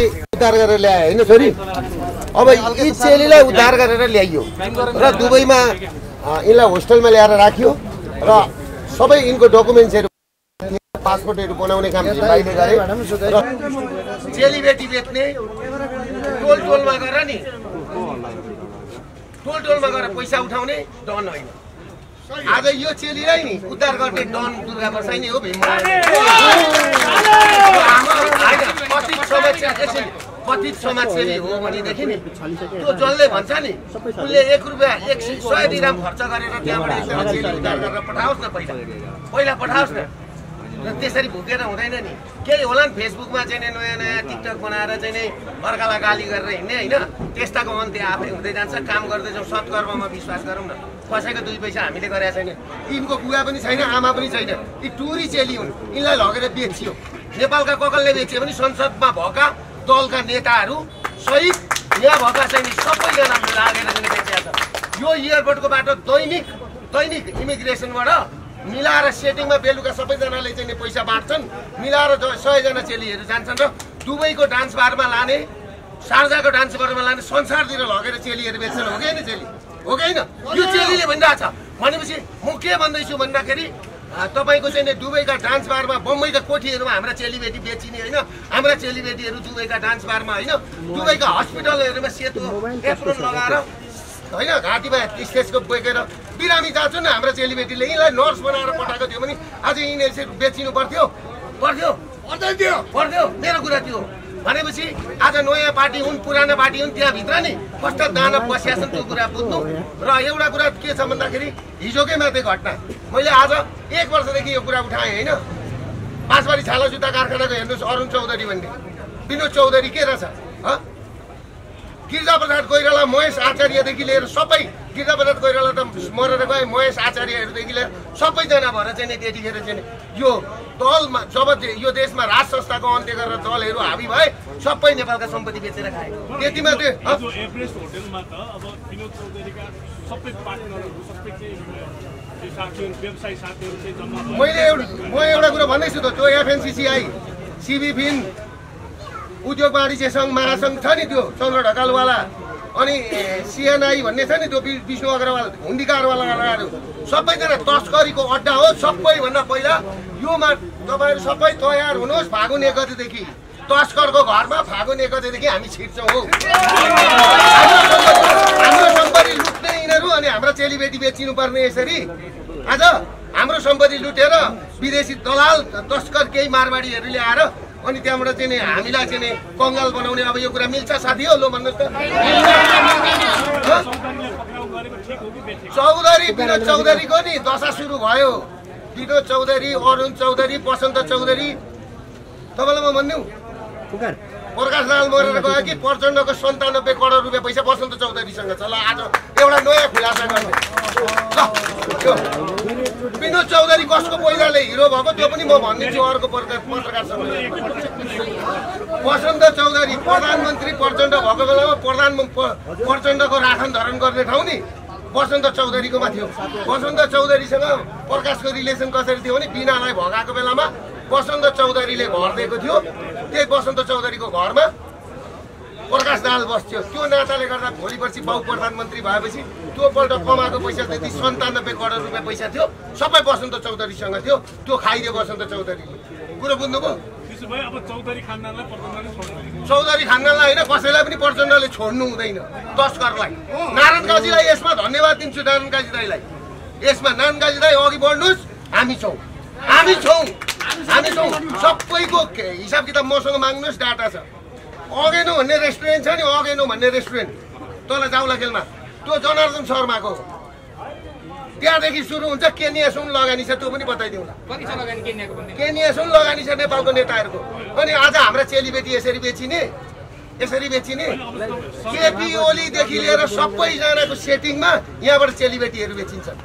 उद्धार गरेर ल्याए होइन छोरी। अब यी चेलीलाई उद्धार गरेर ल्याइयो र दुबईमा यिनलाई होस्टेलमा ल्याएर राखियो र सबै यिनको डकुमेन्ट्सहरू पासपोर्टहरू बनाउने काम भाइले गरे र चेलीबेटी बेच्ने टोलमा गएर नि टोलमा गएर पैसा उठाउने डन होइन। आज यो चेलीलाई नि उद्धार गर्ने डन दुर्गा बसाइ नै हो। पतित समाजसेवी हो भनेदेखि नि त्यो जसले भन्छ नि उसले 1 रुपैयाँ 100 दिराम खर्च गरेर त्यहाँबाट एकजना चेली उद्धार गरेर पठाओस् न, पहिला पठाओस् न। त्यसरी भुकेर हुँदैन नि। केही होला नि फेसबुकमा चाहिँ नयाँ टिकटक बनाएर चाहिँ नै अर्कालाई गाली गरेर हिँड्ने होइन, त्यस्ताको अन्त्य आफै हुँदै जान्छ। काम गर्दैछौँ, सत्कर्ममा विश्वास गरौँ न। कसैको 2 पैसा हामीले गरेका छैन। यिनको बुवा पनि छैन, आमा पनि छैन। यी टुरी चेली हुन्। यिनलाई लगेर बेचियो। नेपालका ककलले बेचियो भने संसदमा भएका दलका नेताहरू सहित यहाँ भएका चाहिँ सबैजना लागेर पनि बेचिया छ। यो एयरपोर्टको बाटो दैनिक इमिग्रेसनबाट मिलाएर सेटिङमा बेलुका सबैजनाले चाहिँ पैसा बाँड्छन्। मिलाएर 100 जना चेलीहरू जान्छन् र दुबईको डान्स बारमा लाने, शारजाको डान्स बारमा लाने, संसारतिर लगेर चेलीहरू बेच्छन्। हो कि होइन चेली? हो कि होइन? यो चेलीले भनिरहेछ भनेपछि म के भन्दैछु भन्दाखेरि तपाईको चाहिँ दुबईका डान्स बारमा, बम्बईका कोठीहरूमा हाम्रा चेलीबेटी बेचिने होइन, हाम्रा चेलीबेटीहरू दुबईका डान्स बारमा होइन, दुबईका हस्पिटलहरूमा सेतो एप्रोन लगाएर होइन, घाँटीमा स्टेजको बोकेर बिरामी जान्छन् न हाम्रा चेलीबेटीले। यिनलाई नर्स बनाएर पठाएको थियो भने आज यिनीहरू बेचिनु पर्थ्यो? मेरो कुरा त्यो भनेपछि आज नयाँ पार्टी हुन्, पुरानो पार्टी हुन्, त्यहाँभित्र नि कस्ता दानव बसिया छन् त्यो कुरा बुझ्नु। र एउटा कुरा के छ भन्दाखेरि हिजोकै मात्रै घटना, मैले आज 1 वर्षदेखि यो कुरा उठाएँ होइन। बाँसबारी छाला जुत्ता कारखानाको हेर्नुहोस्, अरुण चौधरी भन्ने, विनोद चौधरी के रहेछ? गिरिजाप्रसाद कोइराला, महेश आचार्यदेखि लिएर सबै, गिरिजाप्रसाद कोइराला त मरेर गए, महेश आचार्यहरूदेखि लिएर सबैजना भएर चाहिँ त्यतिखेर चाहिँ यो दलमा जब यो देशमा राज संस्थाको अन्त्य गरेर दलहरू हाबी भए सबै नेपालका सम्पत्ति बेचेर खाए। त्यति मात्रै। म एउटा कुरा भन्दैछु त, त्यो एफएनसीसीआई, सिबी फिन, उद्योग वाणिज्य सङ्घ महासङ्घ छ नि त्यो चन्द्र ढकालवाला, अनि सिएनआई भन्ने छ नि त्यो विष्णु अग्रवाल, हुन्डीकारवालाहरू सबैजना तस्करीको अड्डा हो। सबैभन्दा पहिला योमा तपाईँहरू सबै तयार हुनुहोस्। फागुन 1 गतेदेखि तस्करको घरमा फागुन 1 गतेदेखि हामी छिर्छौँ हो। हाम्रो सम्पत्ति लुट्ने यिनीहरू अनि हाम्रा चेलीबेटी बेचिनु पर्ने यसरी। आज हाम्रो सम्पत्ति लुटेर विदेशी दलाल तस्कर केही मारवाडीहरूले आएर अनि त्यहाँबाट चाहिँ हामीलाई चाहिँ कङ्गाल बनाउने। अब यो कुरा मिल्छ साथी हो? लो भन्नुहोस् त। चौधरी, विनोद चौधरीको नि दशा सुरु भयो। विनोद चौधरी, अरुण चौधरी, बसन्त चौधरी, तपाईँलाई म भन्नु प्रकाश लाल मरेर गयो कि प्रचण्डको 97 करोड रुपियाँ पैसा बसन्त चौधरीसँग छ। ल आज एउटा नयाँ खुलासा गर्ने। विनोद चौधरी कसको पैसाले हिरो भएको त्यो पनि म भनिदिन्छु अर्को पत्रकारसँग। बसन्त चौधरी प्रधानमन्त्री प्रचण्ड भएको बेलामा प्रचण्डको राखन धरन गर्ने ठाउँ नि बसन्त चौधरीकोमा थियो। बसन्त चौधरीसँग प्रकाशको रिलेसन कसरी थियो भने बिनालाई भगाएको बेलामा बसन्त चौधरीले घर दिएको थियो। त्यही बसन्त चौधरीको घरमा प्रकाश दाहाल बस्थ्यो। त्यो नाताले गर्दा भोलि पर्सि बाउ प्रधानमन्त्री भएपछि त्यो पल्ट कमाएको पैसा त्यति 97 करोड रुपियाँ पैसा थियो, सबै बसन्त चौधरीसँग थियो। त्यो खाइदियो बसन्त चौधरीले। कुरो बुझ्नुभयो? चौधरी खानदानलाई होइन कसैलाई पनि प्रचण्डले छोड्नु हुँदैन। तस्करलाई, नारायण काजीलाई यसमा धन्यवाद दिन्छु। नारायण काजी दाईलाई यसमा, नारायण काजी दाई अघि बढ्नुहोस्। हामी छौँ। सबैको हिसाब किताब मसँग माग्नुहोस्, डाटा छ। अगेनो भन्ने रेस्टुरेन्ट छ नि, अगेनो भन्ने रेस्टुरेन्ट तल जाउला खेलमा, त्यो जनार्दन शर्माको। त्यहाँदेखि सुरु हुन्छ। केनिया सुन लगानी छ, त्यो पनि बताइदिउँला। केनिया सुन लगानी छ नेपालको नेताहरूको। अनि आज हाम्रा चेलीबेटी यसरी बेचिने। केपी ओलीदेखि लिएर सबैजनाको सेटिङमा यहाँबाट चेलीबेटीहरू बेचिन्छन्।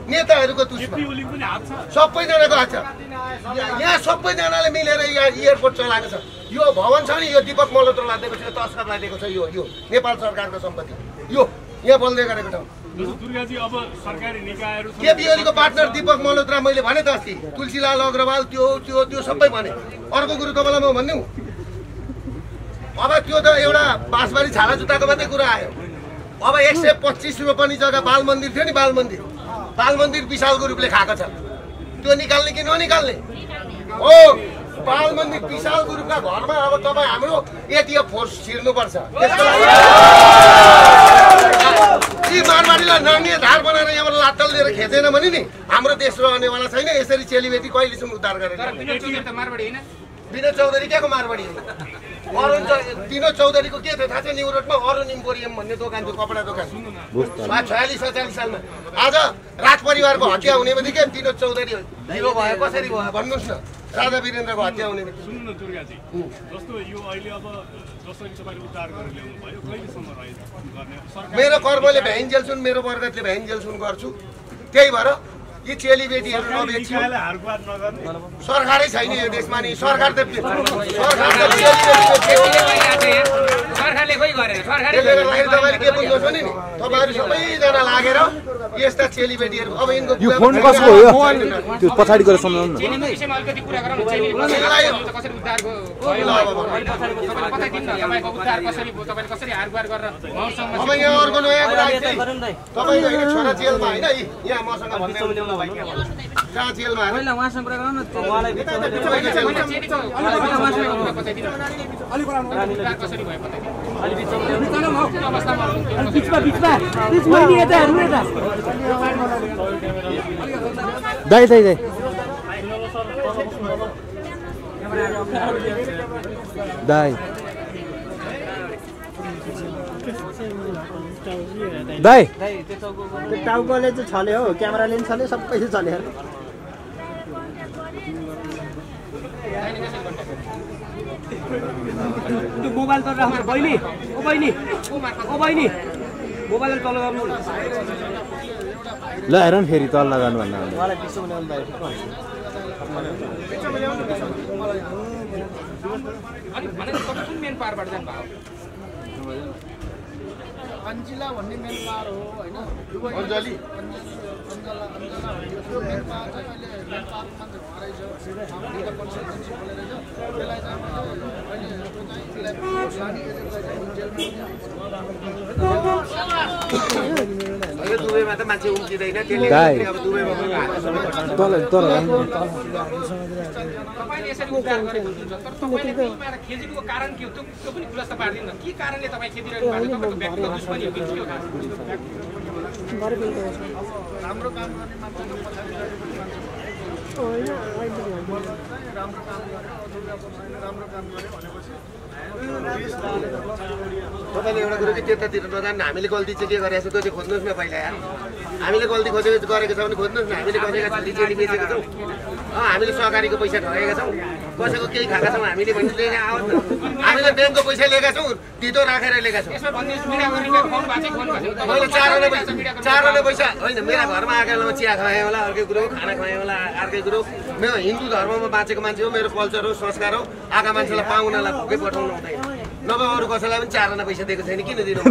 नेताहरूको तुस्मा सबैजनाको हात छ। यहाँ सबैजनाले मिलेर यहाँ एयरपोर्ट चलाएको छ। यो भवन छ नि, यो दीपक मल्होत्रालाई दिएको छ, तस्करलाई दिएको छ। यो नेपाल सरकारको सम्पत्ति, यो यहाँ बोल्दै गरेको ठाउँ। केपी ओलीको पार्टनर दीपक मल्होत्रा, मैले भने त अस्ति तुलसीलाल अग्रवाल, त्यो सबै भने। अर्को कुरो तपाईँलाई म भन्नु, अब त्यो त एउटा बाँसबारी छाला जुत्ताको मात्रै कुरा आयो। अब 125 रोपनी जग्गा बाल मन्दिर थियो नि, बाल मन्दिर विशालको रूपले खाएको छ। त्यो निकाल्ने कि ननिकाल्ने हो? बाल मन्दिर विशाल गुरुपका घरमा अब तपाईँ हाम्रो एटिएफ फोर्स छिर्नुपर्छ। त्यसको लागि यी मारवाडीलाई नङ्गे धार बनाएर यहाँबाट लात्तल लिएर खेचेन भने नि हाम्रो देश रहनेवाला छैन। यसरी चेलीबेटी कहिलेसम्म उद्धार गरेर विनोद चौधरी के को मारवाडी अरुण विनोद चौधरीको के थियो थाहा छ? न्यु रोडमा अरुण इम्पोरियम भन्ने दोकान थियो, कपडा दोकान। 46-47 सालमा आज राज परिवारको हत्या हुने बित्तिकै विनोद चौधरी हिरो भयो। कसरी भयो भन्नुहोस् न? राजा वीरेन्द्रको हत्या हुने बित्तिकै। सुन्नु न दुर्गाजी, जस्तो यो अहिले अब जसरी तपाईले उद्धार गरेर ल्याउनु भयो, कहिलेसम्म गर्ने? मेरो कर्मले भ्याइन्जेलसुन, मेरो बरगतले भ्याइन्जेलसुन गर्छु। त्यही भएर यी चेलीबेटीहरू नबेच्छु। सरकारै छैन यो देशमा नि। सरकार त सरकारले खोइ गरेन। त्यसले गर्दाखेरि तपाईँले के बुझ्नुहोस् भने नि, तपाईँहरू सबैजना लागेर यस्ता चेलीबेटीहरू अब यिनको यो फोन कसको हो? त्यो पछाडि गएर सम्झाउनु न। चेलीको विषयमा अलिकति कुरा गरौँ न। चेलीको कसरी उद्धारको भयो तपाईले बताइदिनु न। तपाईँको उद्धार कसरी भयो, तपाईँले कसरी हारगुहार गरेर मौसममा अब यहाँ अर्को नयाँ कुरा आइछ। तपाईँको होइन छोरा जेलमा होइन, यहाँ मसँग भन्दै कहाँ जेलमा पहिला उहाँसँग कुरा गरौँ न। उहाँलाई कसरी भयो बताइदिनु। दाइ दाइ दाइ दाइ दाइ टाउकोले चाहिँ छले हो, क्यामेराले पनि छले, सबै छले। त्यो मोबाइल त राख्नु बहिनी। ओ बहिनी, ओ बहिनी, मोबाइल तल गर्नु। ल हेर न फेरि तल लगाउनु भन्दा मलाई बिचमा ल्याउनु भयो। अनि भनेर तपाईँ कुन मेन पावरबाट जानु भयो? अन्जिला भन्ने मेन पावर हो होइन। अञ्जली त्यो मेन पावर चाहिँ अहिले मेन पावर मात्रै हराइछ। हाम्रो कन्सल्टेन्सी खोलेर त्यसलाई चाहिँ अहिले दुबईमा त मान्छे उम्किँदैन। त्यसले अब दुबईमा तपाईँले यसरी उद्धार गरेको हुनुहुन्छ, तर तपाईँले त्यहीँबाट खेजिनुको कारण के हो त्यो पनि खुलासा पारिदिनु न। के कारणले तपाईँ खेदिरहनु भएको? तपाईँको व्यक्तिगत दुश्मनी हो कि के हो? राम्रो काम गर्ने मान्छेको पछाडि राम्रो काम गरे, राम्रो काम गरे भनेपछि तपाईँले एउटा कुरो कि त्यतातिर नजानु। हामीले गल्ती चाहिँ के गरेको छ त्यो चाहिँ खोज्नुहोस् न पहिला यार। हामीले गल्ती गरेको छ भने खोज्नुहोस् न। हामीले गरेका छोरी चेली बेचेका छौँ, हामीले सहकारीको पैसा ठगेका छौँ, कसैको केही खाएका छौँ हामीले भने लिएर आओस् न। हामीले ब्याङ्कको पैसा लिएका छौँ, तितो राखेर लिएका छौँ। मैले 4 आना पैसा होइन, मेरा घरमा आएको बेलामा चिया खुवाएँ होला, अर्कै कुरो खाना खुवाएँ होला, अर्कै कुरो। मेरो हिन्दू धर्ममा बाँचेको मान्छे हो, मेरो कल्चर हो, संस्कार हो। आएका मान्छेलाई पाहुनालाई भोकै पठाउनु हुँदैन। नभए अरू कसैलाई पनि 4 आना पैसा दिएको छैन, किन दिनु?